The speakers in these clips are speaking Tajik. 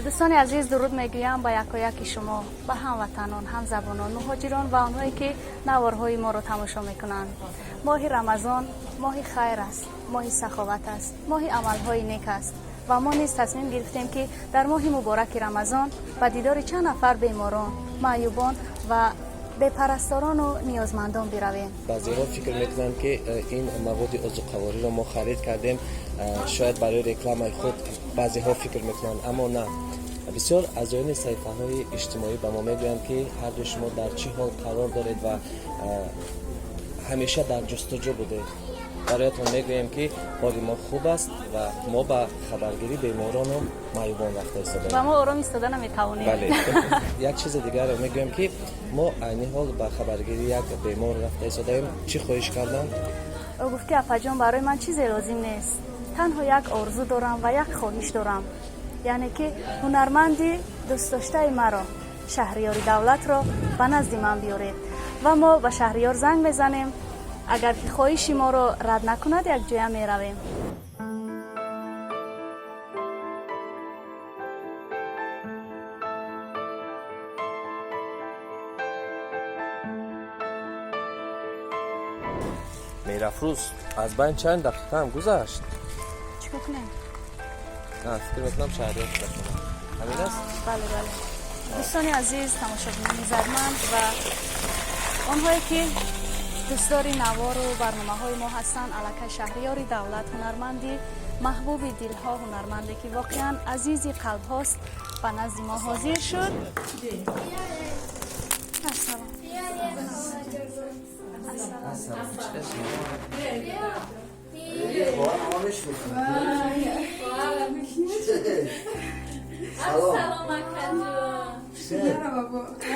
Дӯстони азиз, дуруд мегӯям ба якояки шумо, ба ҳамватанон, ҳамзабонон, муҳоҷирон ва онҳое, ки наворҳои моро тамошо мекунанд. Моҳи Рамазон моҳи хайр аст, моҳи саховат аст, моҳи амалҳои нек аст ва мо низ тасмим гирифтем, ки дар моҳи мубораки Рамазон ба дидори чанд нафар беморон, маъюбон ва бепарасторону ниёзмандон биравем. Баъзеҳо фикр мекунанд, ки ин маводи озуқавориро мо харид кардем, шояд барои рекламаи худ баъзеҳо фикр мекунанд, аммо на. Бисёр аъзоёни саҳифаҳои иҷтимоӣ ба мо мегӯянд, ки ҳарду шумо дар чӣ ҳол қарор доред ва ҳамеша дар ҷустуҷӯ будед. Бароятон мегӯем, ки ҳоли мо хуб аст ва мо ба хабаргирӣ беморону маъюбон рафта истодаем. Ва мо ором истода наметавонем. Бале, як чизи дигарро мегӯем, ки мо айни ҳол ба хабаргирӣ як бемор рафта истодаем. Чӣ хоҳиш карданд? Ӯ гуфт, ки апаҷон, барои ман чизе лозим нест, танҳо як орзу дорам ва як хоҳиш дорам, яъне ки ҳунарманди дӯстдоштаи маро, Шаҳриёри Давлатро, ба назди ман биёред. Ва мо ба Шаҳриёр занг мезанем. Агар ки хоҳиши моро рад накунад, якҷоя меравем. Меҳрафрӯз, аз байн чанд дақиқаам гузашт. Чӣ кор кунем? Фикр мекунам, Шаҳриёр шуда ҳамин аст. Бале. Дӯстони азиз, тамошобинони зарманд ва онҳое, ки дӯстдори навору барномаҳои мо ҳастанд, аллакай Шаҳриёри Давлат, ҳунарманди маҳбуби дилҳо, ҳунарманде, ки воқеан азизи қалбҳост, ба назди мо ҳозир шуд. Ассалом. Ассалом. Ассалом, акаҷон.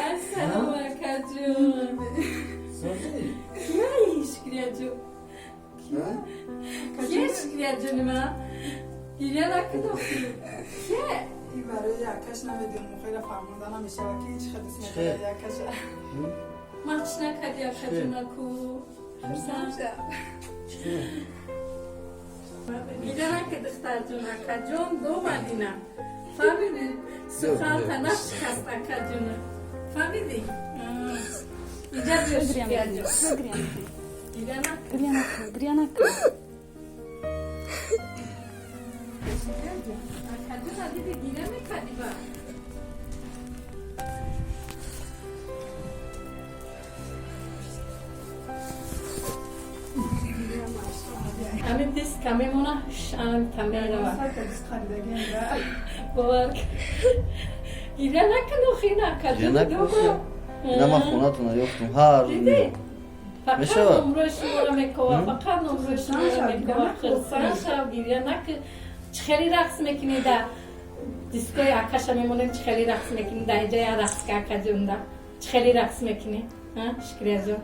Ассалом, акаҷон. Шукрияҷон, кие? Шукрияҷони ман, гиря накун охи, кие? Ин барои якаш намедонам, хеле фаҳмонда намешава, ки чӣ хел дӯст медорад якаша. Ман чӣ накарди, акаҷонаку? Гиря накун, духтарҷон. Акаҷон домадина, фаҳмиди? Суханта нашикаст, акаҷона, фаҳмиди? Иҷа биё, Шукрияҷон, гиря накун. Гиря накун, гиря накун. Акаҷона диди, гиря мекарди ба. Ҳамин диска мемона, шамта мерава. Бовар, гиря накун охи, Гиря накун. Ина ман хонатона ёфтум ҳар Диди, фақат Мешавад? Номрои шуморо мекова, фақат номрои шуморо мекова. Хурсанд шав, гиря накун. Чӣ хеле рақс мекунӣ да дискои акаша мемонем, чӣ хеле рақс мекунӣ да инҷа, я рақс ка, акаҷонда чӣ хеле рақс мекунӣ, Шукрияҷон?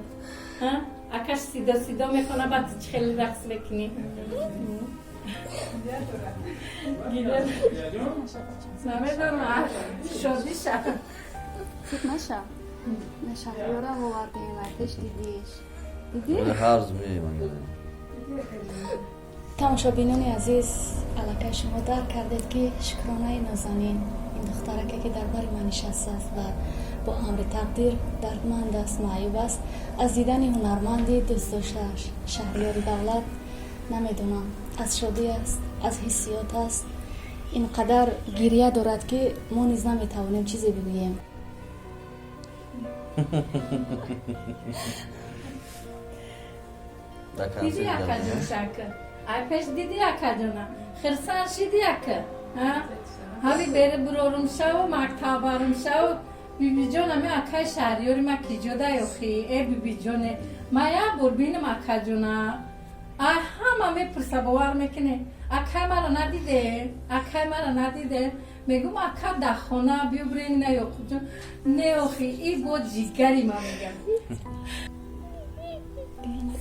Акаш сидо сидо мехона, баъд чӣ хеле рақс мекунӣ? Гиря намедонам, шодӣ шав. Фикр наша, на Шаҳриёра овардем, ай пеш дидиш, дидӣ? Ҳар мееман. Тамошобинони азиз, аллакай шумо дарк кардед, ки Шукронаи нозанин, ин духтараке, ки дар бари ман нишастааст ва бо амри тақдир дардманд аст, маъюб аст, аз дидани ҳунарманди дӯстдоштааш Шаҳриёри Давлат, намедонам, аз шодӣ аст, аз ҳиссиёт аст, ин қадар гиря дорад, ки мо низ наметавонем чизе бигӯем. Диди, акаҷон, шака ай пеш диди, акаҷона, хирсан шиди, ака? Ҳами бере бурорум шаву мактабарум шаву. Бибиҷон, ами акай Шаҳриёри ма киҷода ёхи? Э, бибиҷоне, ма як бор бинам акаҷона. Ай ҳама мепурса, бовар мекуне, акай мара надиде, акай мара надиде. Мегум, ака дар хона, биё бирен. На, Ёқубҷон, не, охи, и бо ҷигари ма мегам.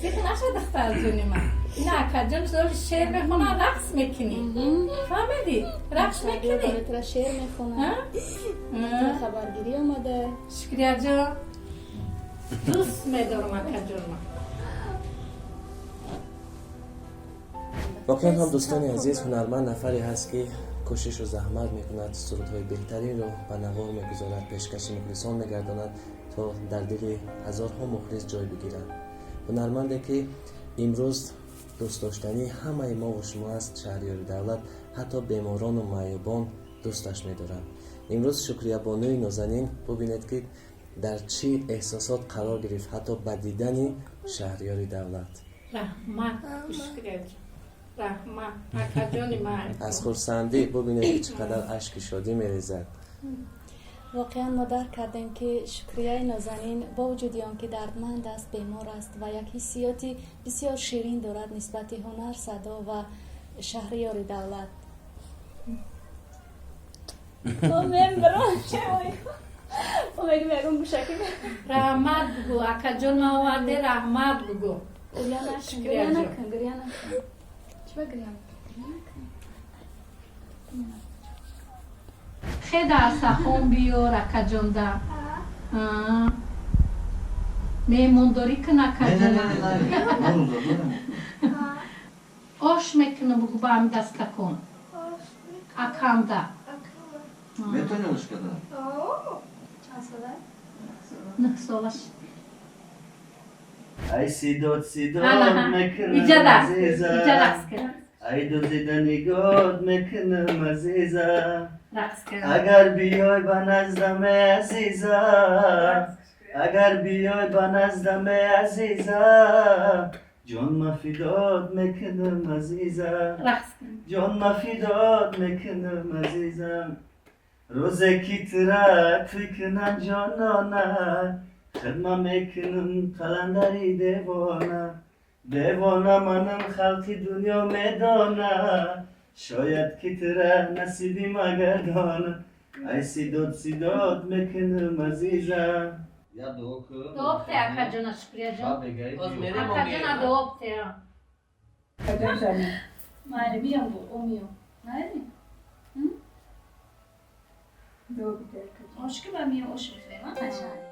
Фикр наша, духтарҷони ман, ина акаҷон шеър мехона, рақс мекунӣ, фаҳмидӣ? Рақс мекунӣ. Тра шеър мехонад, хабаргирӣ омада. Шукрияҷон, дӯст медорам акаҷонма. Воқеан ҳам, дӯстони азиз, ҳунарманд нафаре ҳаст, ки Кӯшишу заҳмат мекунад, сурудҳои беҳтаринро ба навор мегузорад, пешкаши мухлисон мегардонад, то дар дили ҳазорҳо мухлис ҷой бигирад. Ҳунарманде, ки имрӯз дӯстдоштании ҳамаи мову шумо аст, Шаҳриёри Давлат, ҳатто беморону маъюбон дӯсташ медоранд. Имрӯз Шукриябонуи нозанин, бубинед, ки дар чӣ эҳсосот қарор гирифт, ҳатто ба дидани Шаҳриёри Давлат. Раҳмат, Шукрияҷон, раҳмат, акаҷони ман. Аз хурсандӣ бубинед, ки чӣ қадар ашки шодӣ мерезад. Воқеан, мо дарк кардем, ки Шукрияи нозанин бо вуҷуди он ки дардманд аст, бемор аст ва як ҳиссиёти бисёр ширин дорад нисбати ҳунар, садо ва Шаҳриёри Давлат. Мембарам, ягон гӯшаки. Раҳмат бугӯ, акаҷон, ма оварде, раҳмат бугӯ. Гиря накун, гиря накун, гиря накун. Чиба гиря мекунӣ? Гиря накун. Хе дарсахон биёр, акаҷонда меҳмондорӣ кун, акаҷона. Ош мекунам, бугӯ, ба ҳами дастакон акамда. Метавонӣ ош кардан? Чанд сола? 9 солаш. Ай сидод, сидод мекунам, Иҷа рақс, азиза. иҷа рақс кун. Ай дузида нигоҳ мекунам, азиза. Рақс кун. Агар биёй ба наздам, азиза, агар биёй ба наздам, азиза, ҷон фидод мекунам, азиза. Рақс кун. Ҷон фидод мекунам, азизам. Рӯзе ки тура тӯй кунам, ҷонона, хидма мекунам қаландари девона. Девона манам, халқи дунё медона, шояд ки тура насиби магардона. Ай сидод, сидод мекунам, азиза. Я дуо кун. Дуо бте, акаҷона, Шукрияҷон. Акаҷона, дуо бте. Майли, биём, бу о миём. Майли? Ош ки ба миём, ош мехӯрем, а, қашанг.